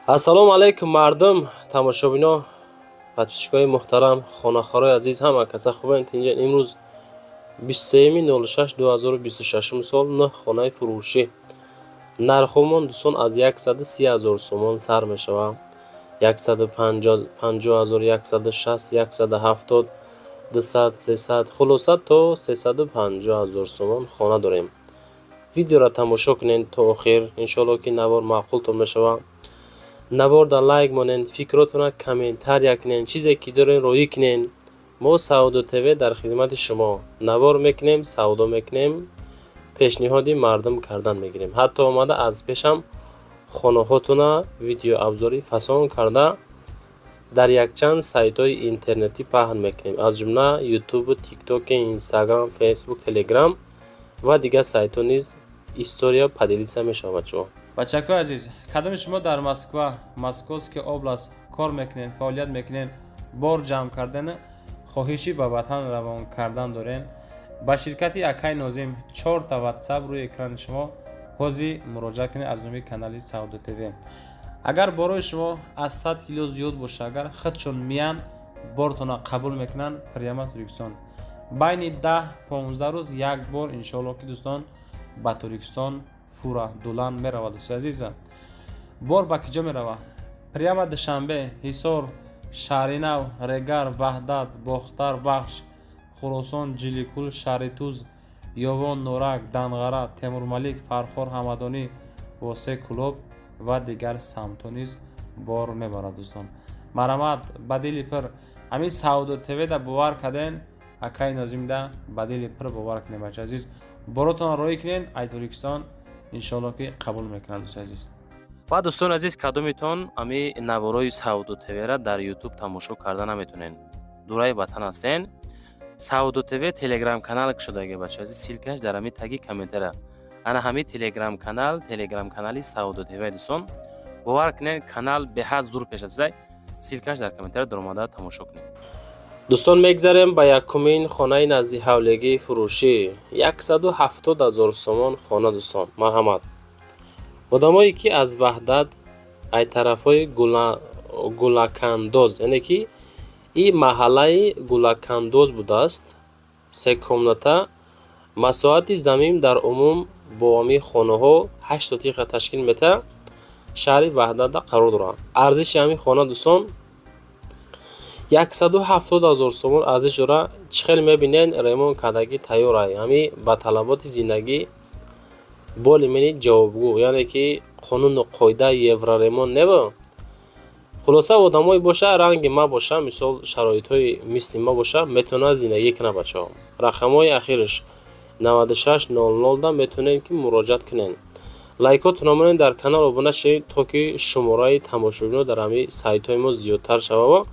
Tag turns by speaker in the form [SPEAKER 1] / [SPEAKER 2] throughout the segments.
[SPEAKER 1] Ассалому алайкум, мардум, тамошобино, подписчикои муҳтарам, хонахорои азиз, ҳама каса хубанд, тинҷа. Имрӯз 23.06.2026 сол, нӯҳ хонаи фурӯшӣ. Нархҳомон, дӯстон, аз 130 ҳазор сомон сар мешавад: 150 ҳазор, 160, 170, 200, 300, хулоса, то 350 ҳазор сомон хона дорем. Видеоро тамошо кунед то охир, иншоалло, ки навор маъқултон мешавад. Наворда лайк монед, фикротонро комментария кунед, чизе ки дорен, роӣ кунед. Мо, Савдо ТВ, дар хизмати шумо. Навор мекунем, савдо мекунем, пешниҳоди мардум кардан мегирем. Ҳатто омада аз пешам хонаҳотона видеообзори фасон карда, дар якчанд сайтҳои интернетӣ паҳн мекунем, аз ҷумла Ютубу, Тиктоки, Инстаграм, Фейсбук, Телеграм ва дигар сайтҳо низ история поделиться мешавад, бачаҳо.
[SPEAKER 2] Бачакои азиз, кадоми шумо дар Москва, Московский область кор мекунед, фаъолият мекунед, бор ҷамъ кардан, хоҳиши ба ватан равон кардан дорен, ба ширкати акай Нозим, чорта Ватсап рӯи экрани шумо, ҳозир муроҷиат кунед. Аз номи канали Савдо ТВ, агар борои шумо аз 100 кило зиёд боша, агар худшон миян, бортона қабул мекунанд, прямо Тоҷикистон байни 10-15 рӯз як бор, иншоалло, ки, дӯстон, ба Тоҷикистон фура дулан меравад. Дӯстои азиза, бор ба киҷо меравад? Прямо Душанбе, Ҳисор, Шаҳринав, Регар, Ваҳдат, Бохтар, Вахш, Хуросон, Ҷиликул, Шаҳритуз, Ёвон, Норак, Данғара, Темурмалик, Фархор, Ҳамадонӣ, Восе, Кӯлоб ва дигар самтҳо низ бор мебарад. Дӯстон, марҳамат, ба дили пир ҳамин Савдо ТВда бовар карден, акаи Нозимда ба дили пир бовар кунед. Бача азиз, боротонро роҳӣ кунед, ай Тоҷикистон, иншоалло, ки қабул мекунад, дӯстои азиз.
[SPEAKER 1] Ва, дӯстони азиз, кадомитон ами наворои Савдо ТВра дар Ютуб тамошо карда наметонен, дураи ватан ҳастен, Савдо ТВ Телеграм канал кушодаги, бача азиз, ссылкаш дар ҳами таги комментария. Ана ҳами Телеграм канал, Телеграм канали Савдо ТВ. Дӯстон, бовар кунед, канал беҳад зур пеш рафтаи. Ссылкаш дар комментария, даромада тамошо кунед. Дӯстон, мегзарем ба якумин хонаи назди ҳавлигии фурӯшӣ. 170 ҳазор сомон хона. Дӯстон, марҳамат, одамое ки аз Ваҳдат, ай тарафҳои Гулакандоз, яъне ки и маҳаллаи Гулакандоз будааст. Се комната, масоҳати замин дар умум бо ҳамин хонаҳо 8 сотиха ташкил метаҳад. Шаҳри Ваҳдатда қарор дорад. Арзиши ҳамин хона, дӯстон, 170 ҳазор сомон арзиш дорад. Чӣ хел мебинед, ремонт кардагӣ, тайёрай, ҳамин ба талаботи зиндагӣ более-менее ҷавобгӯ, яъне ки қонуну қоида, евроремонт неба. Хулоса, одамое боша, ранги ма боша, мисол, шароитҳои мисли ма боша, метавонад зиндагӣ кунад. Бачаҳо, рақамҳои ахираш 9600 да метавонед ки муроҷиат кунед. Лайкотонро монед, дар канал обуна шавед, то ки шумораи тамошобино дар ҳамин сайтҳои мо зиёдтар шавад.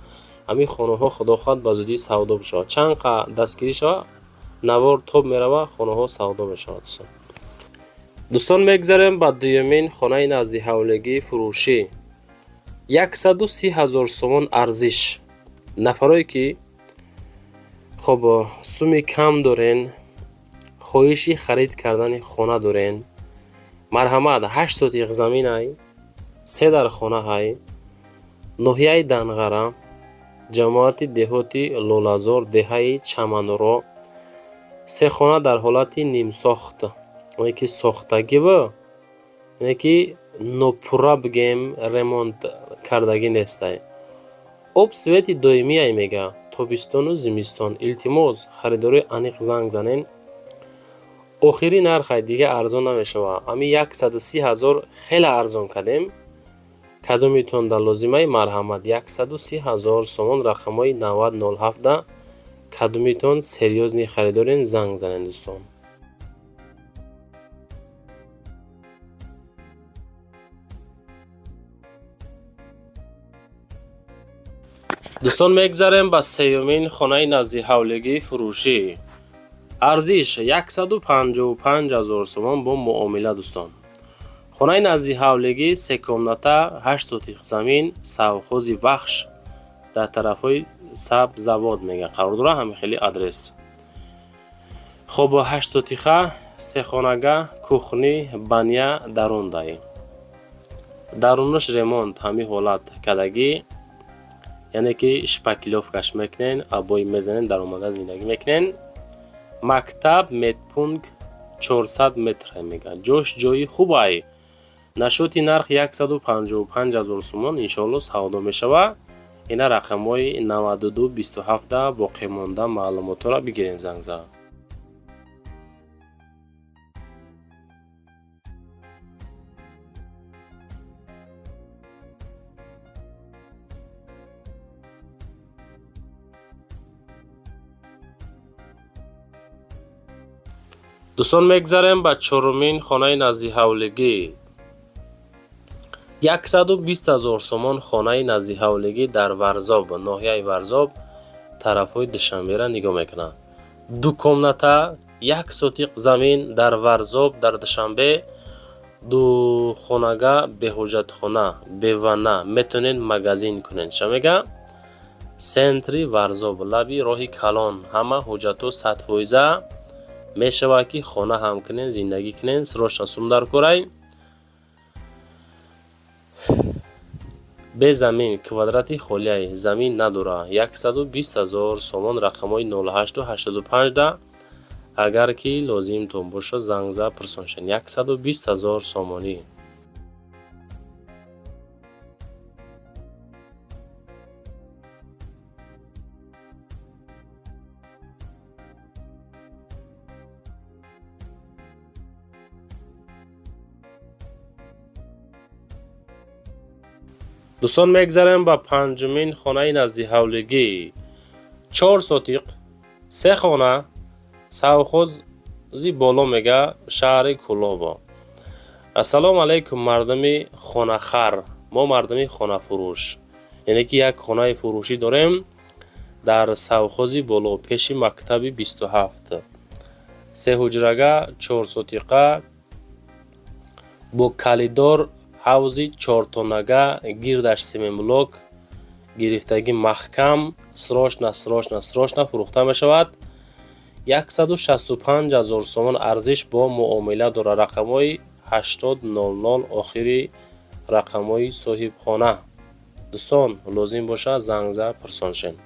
[SPEAKER 1] Ҳамин хонаҳо, худо хоҳад, ба зудӣ савдо бишавад. Чанд қа дастгирӣ шавад, навор тоб меравад, хонаҳо савдо мешавад. Дӯстон, дӯстон, мегзарем ба дуюмин хонаи назди ҳавлигии фурӯшӣ. 130 ҳазор сомон арзиш. Нафарое ки, хоб, суми кам дорен, хоҳиши харид кардани хона дорен, марҳамат. 8 сотиқ заминай, се дар хонаҳай, ноҳияи Данғара, ҷамоати деҳоти Лолазор, деҳаи Чаманро. Се хона дар ҳолати нимсохт, яъне ки сохтагиву, яъне ки нопурра бигем, ремонт кардагӣ нестай. Об, свети доимияй, мега, тобистону зимистон. Илтимос, харидорои аниқ занг занен. Охири нархай, дига арзон намешавад. Ҳамин 130 ҳазор хеле арзон кардем. Кадомитон дар лозимай, марҳамат, 130 ҳазор сомон, рақамҳои 9007-да. Кадомитон серьёзный харидорен, занг занен, дӯстон. Дӯстон, мегзарем ба сеюмин хонаи назди ҳавлигии фурӯшӣ. Арзиш 155 ҳазор сомон бо муомила. Дӯстон, хонаи назди ҳавлигӣ, се комната, 8 сотих замин, совхози Вахш, дар тарафҳои Сабзавод, мега, қарор дорад. Ҳамин хели адрес. Хоб, 8 сотиха, сехонага, кухня, баня дарундай. Дарунаш ремонт ҳамин ҳолат кардагӣ, яъне ки шпаклёвкаш мекунен, обои мезанен, даромада зиндагӣ мекунен. Мактаб, медпункт 400 метр мега. Ҷош ҷои хубай. Нашоти нарх 155 000 сомон, иншоалло савдо мешава. Ина рақамҳои 92 27 боқимонда маълумотҳоро бигирен, занг зад. Дӯстон, мегзарем ба чорумин хонаи наздиҳавлигӣ. 120 000 сомон хонаи наздиҳавлигӣ дар Варзоб, ноҳияи Варзоб, тарафҳои Душанбера нигоҳ мекунад. Ду комната, як сотиқ замин дар Варзоб, дар Душанбе, ду хонага, беҳоҷатхона, беванна, метавонед магазин кунед. Ша мега? Центри Варзоб, лаби роҳи калон, ҳама ҳуҷҷатҳо 100%. Мешавад ки хона ҳам кунен, зиндагӣ кунен, срочно сум дар курай. Бе замин, квадрати холияй, замин надора. 120 000 сомон, рақамҳои 08 85 агар ки лозимтон бошад, занг зад, пурсон шавед. 120 000 сомонӣ. Дӯстон, мегзарем ба панҷумин хонаи наздиҳавлигӣ. 4 сотиқ, 3 хона, совхози боло мега, шаҳри Кӯлобо. Ассалому алайкум, мардуми хонахар, мо мардуми хонафурӯш. Яъне ки як хонаи фурӯшӣ дорем дар совхози боло, пеши мактаби 27. 3 ҳуҷрага, 4 сотиқа, бо калидор, ҳавзи чортонага, гирдаш семенблок, гирифтагӣ маҳкам, срочно, срочно, срочно фурӯхта мешавад. 165 000 сомон арзиш бо муомила дорад. Рақамҳои 8000 охири рақамҳои соҳибхона. Дӯстон, лозим бошад, занг зад, пурсон шавед.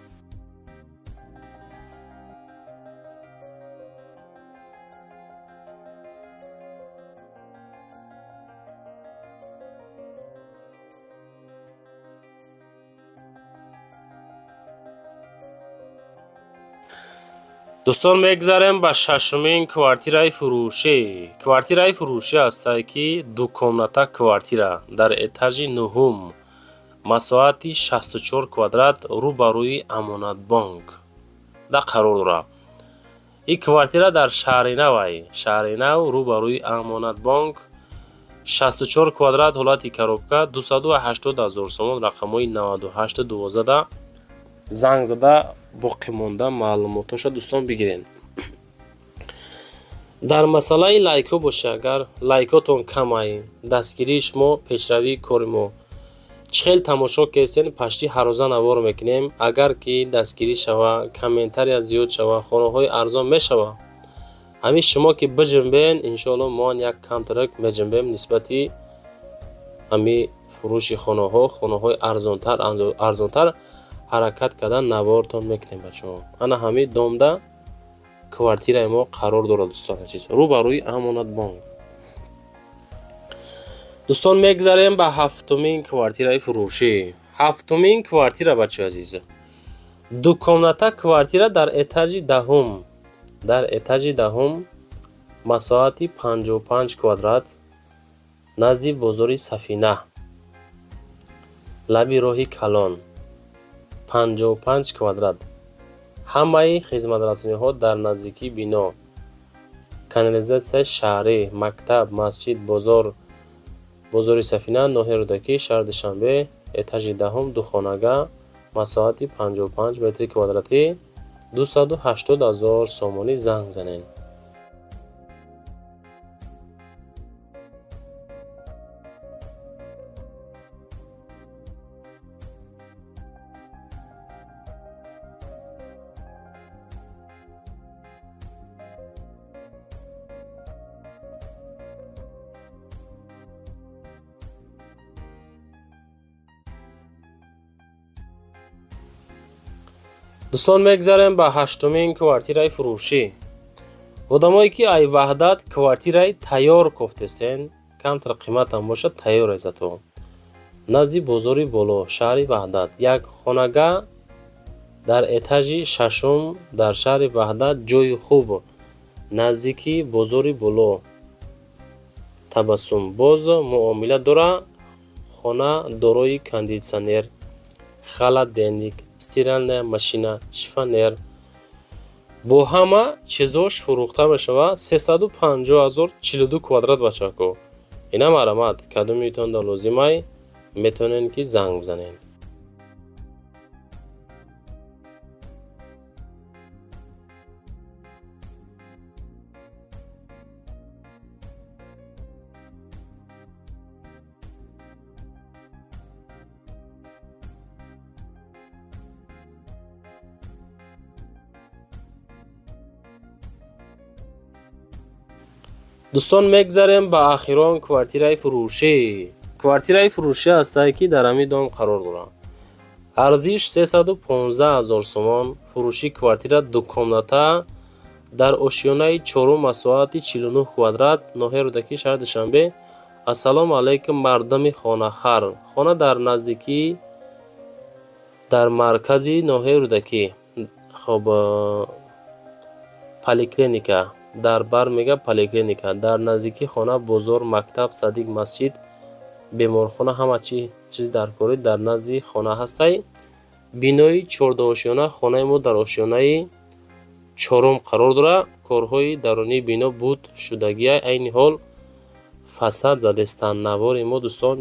[SPEAKER 1] Дӯстон, мегзарем ба шашумин квартираи фурӯшӣ. Квартираи фурӯшӣ ҳастае ки ду комната квартира дар этажи нуҳум, масоҳати 64 квадрат, рӯ ба рӯи Амонатбонк да қарор дорад. Ин квартира дар шаҳри Навай, шаҳри Нав, рӯ ба рӯи Амонатбонк, 64 квадрат, ҳолати коробка, 280 000 сомон, рақамҳои 98 12 занг зада боқимонда маълумотҳоша дӯстон бигирен. Дар масъалаи лайкҳо боша, агар лайкотон камай, дастгирии шумо пешравии кори мо. Чӣ хел тамошо кестен, пашти ҳаррӯза навор мекунем. Агар ки дастгирӣ шава, комментария зиёд шава, хонаҳои арзон мешава. Ҳамин шумо ки биҷунбен, иншоалло мо як камтарак меҷунбем нисбати ҳамин фурӯши хонаҳо, хонаҳои арзонтар, арзонтар ҳаракат кардан навортон мекунем, бачаҳо. Ана ҳамин домда квартираи мо қарор дорад, дӯстон азиз, рӯ ба рӯи Амонатбонк. Дӯстон, мегзарем ба ҳафтумин квартираи фурӯшӣ. Ҳафтумин квартира, бачаҳои азиз, ду комната квартира дар этажи даҳум, дар этажи даҳум, масоҳати 55 квадрат, назди бозори Сафина, лаби роҳи калон, 55 квадрат. Ҳамаи хизматрасониҳо дар наздикии бино, канализатсияи шаҳрӣ, мактаб, масҷид, бозор, бозори Сафина, ноҳияи Рӯдакӣ, шаҳри Душанбе, этажи даҳум, духонага, масоҳати 55 метри квадратӣ, 280 000 сомонӣ, занг занед. Дӯстон, мегзарем ба ҳаштумин квартираи фурӯшӣ. Одамое ки ай Ваҳдат квартираи тайёр кофтесен, камтар қиматам бошад, тайёр зато, назди бозори боло, шаҳри Ваҳдат, як хонага дар этажи шашум, дар шаҳри Ваҳдат, ҷойи хуб, наздики бозори боло, Табассум, боз муомила дора. Хона дорои кондитсионер, холодильник, стиральная машина, шифоньер, бо ҳама чизош фурӯхта мешавад 350 000, 42 квадрат. Бачако, ина марҳамат, кадомитонда лозимай, метавонед ки занг бизанед. Дӯстон, мегзарем ба ахирон квартираи фурӯшӣ. Квартираи фурӯшӣ ҳастае, ки дар ҳамин дом қарор дорад. Арзиш 315 000 сомон. Фурӯши квартира дукомната дар ошёнаи чорум, масоҳати 49 квадрат, ноҳияи Рӯдакӣ, шаҳри Душанбе. Ассалому алайкум, мардуми хонахар! Хона дар наздикӣ, дар маркази ноҳияи Рӯдакӣ. Хоб, поликлиника дар бар, мега поликлиника дар наздикии хона, бозор, мактаб, садик, масҷид, беморхона, ҳама чи чизи даркорӣ дар назди хона ҳастай. Бинои чордаошёна, хонаи мо дар ошёнаи чорум қарор дорад. Корҳои дарунии бино буд шудагия, айни ҳол фасад задестанд. Навори мо, дӯстон,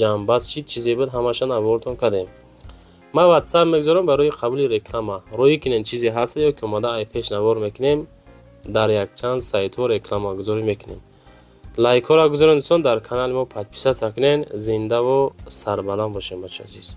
[SPEAKER 1] ҷамъбаст шид. Чизе буд, ҳамаша навортон кардем. Ман ватсап мегузорам барои қабули реклама. Роӣ кунем, чизе ҳаста ё ки омада ай пеш навор мекунем, дар якчанд сайтҳо рекламагузорӣ мекунем. Лайкҳоро гузорем, дӯстон, дар канали мо подписаться кунен. Зиндаву сарбаланд бошем, бача азиз.